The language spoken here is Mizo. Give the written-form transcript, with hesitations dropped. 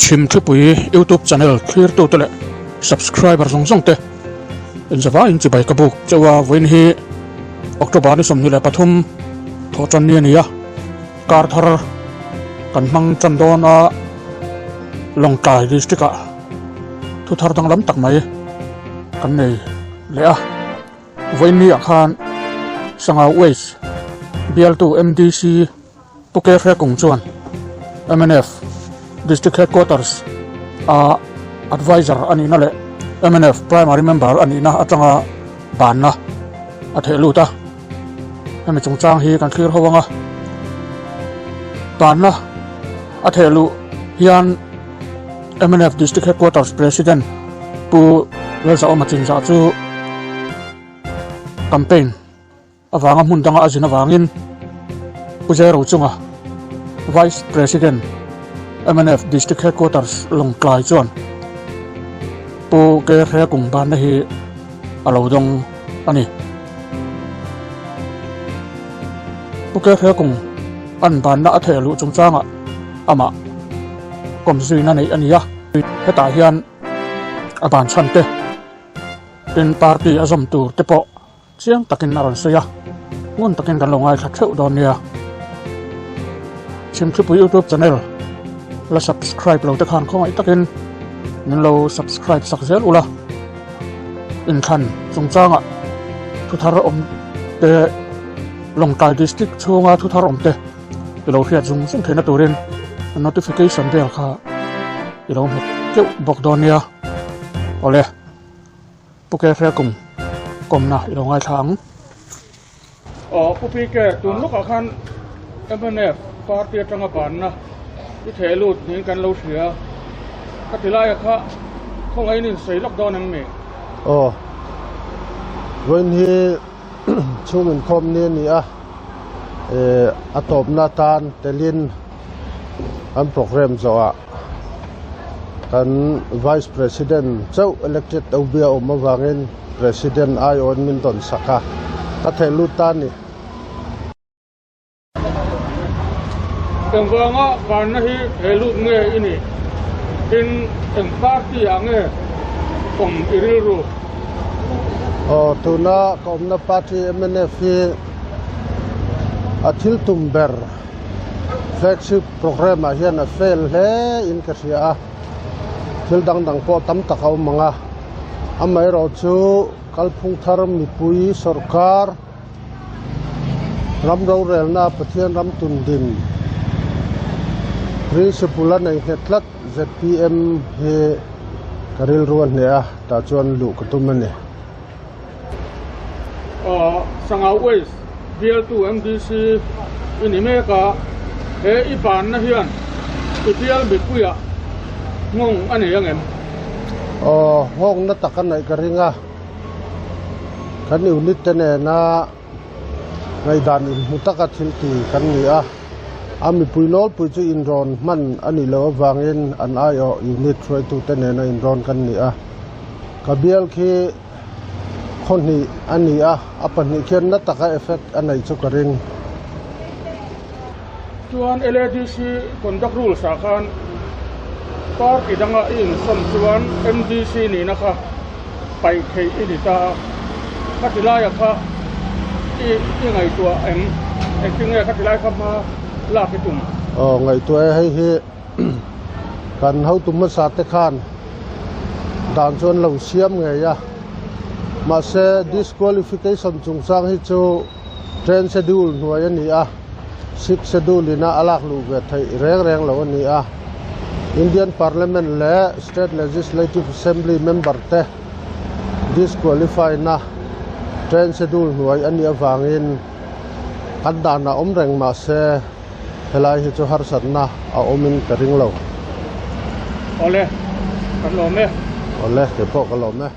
Chhimthlipui YouTube channel thlirtute leh subscriber zawng zawng te inzavaiin chibai ka buk chauh a, vawiin hi October ni 23 thawhtan ni a ni a, kar thar kan hmang tan dawn a, Lawngtlai district ah thu thar danglam tak mai kan nei leh a, vawiin ni ah khan Sangau Waste bialtu MDC Pu Ke Hrekung chuan mnf District Headquarters a Adviser a nihna leh mnf Primary Member a nihna atanga banna a theh lut a. Hemi chungchang hi kan thlir ho anga banna a theh luh hian mnf District Headquarters President Pu Lalzahawma Chinzah chu campaign avanga hmun danga a zin avangin Pu Zero chunga Vice President mnf District Headquarters Lawngtlai chuan Pu Ke Hrekung banna hi a lo dawng a ni. Pu Ke Hrekung an banna a theh luh chungchangah amah kawm zuina neih a ni a, hetah hian a ban chhan te tin party a zawm tur te pawh Chiang takin a rawn sawi a, ngun takin kan lo ngaithla theuh dawn nia. Chhimthlipui YouTube channel la subscribe lo te khan khawngaih takin min lo subscribe sak zel ula. Inthlan chungchangah thuthar awm te Lawngtlai district chhunga thuthar awm te i lo hriat zung zung theihna turin notification bell kha i lo hmet keuh bawk dawn nia. Awle. Pu Ke Hriakum kawmna i lo ngaithla ang. Aw Pu PK, tun lawkah khan mnf party atanga banna i theh lut niin kan lo hria. Ka ti laia kha khawngaihin in sawi lawk dawn em ni? Aw, vawiin hi chhung inkhawm ni a ni a, a tawpna atan telin an programme zawhah Kan Vice President chauh elected lo bia awm avangin President aiawin min rawn sak a, ka theh lut ta a ni. Engvanga banna hi theh lut nge i nih? Tin, eng party ah nge awm i rilru? Aw, tuna ka awmna party mnf hi a thil tum ber. Flagship programme ah hian a fail hle in ka hria a, thil dang dang pawh tam tak a awm ang a, amaherawh chu kalphung thar mipui sawrkar ram rorelna Pathian ram tun din principle a nei nghet tlat zpm hi ka rilru a hneh a tah chuan luh ka tum a ni. Sangau Waste bialtu MDC i ni mek a, he i banna hian i bial mipuiah nghawng a nei ang em? Aw, nghawngna tak a neih ka ring a, kan unit te nena ngaihdan inhmu taka thil ti kan ni a, a mipui nawlpui chu inrawn hman a nih loh avangin an aiawh unit hruaitute nena inrawn kan ni a, ka bial khi Khaw hnih a ni a, a pahnih khian na taka effect a neih chu ka ring. Chuan LADC conduct rules ah khan party danga i insawn chuan MDC nihna kha paih theih i ni ta a, khati laia kha i i ngaihtuah em? Engtin nge khati lai kha hma lak i tum? Aw ngaihtuah e, hei hi Kan hotu hmasa te khan dan chu an lo siam ngei a, mahse disqualification chungchang hi chu train schedule hnuai a ni a, sixth schedule ina a lak luh ve theih reng reng lo a ni a. Indian Parliament leh State Legislative Assembly member te disqualify na train schedule hnuai a nih avangin kan dan a awm reng mahse, Helai hi chu harsatna a awmin ka ring lo. Awle, kan lawm e. Awle, kei pawh ka lawm e.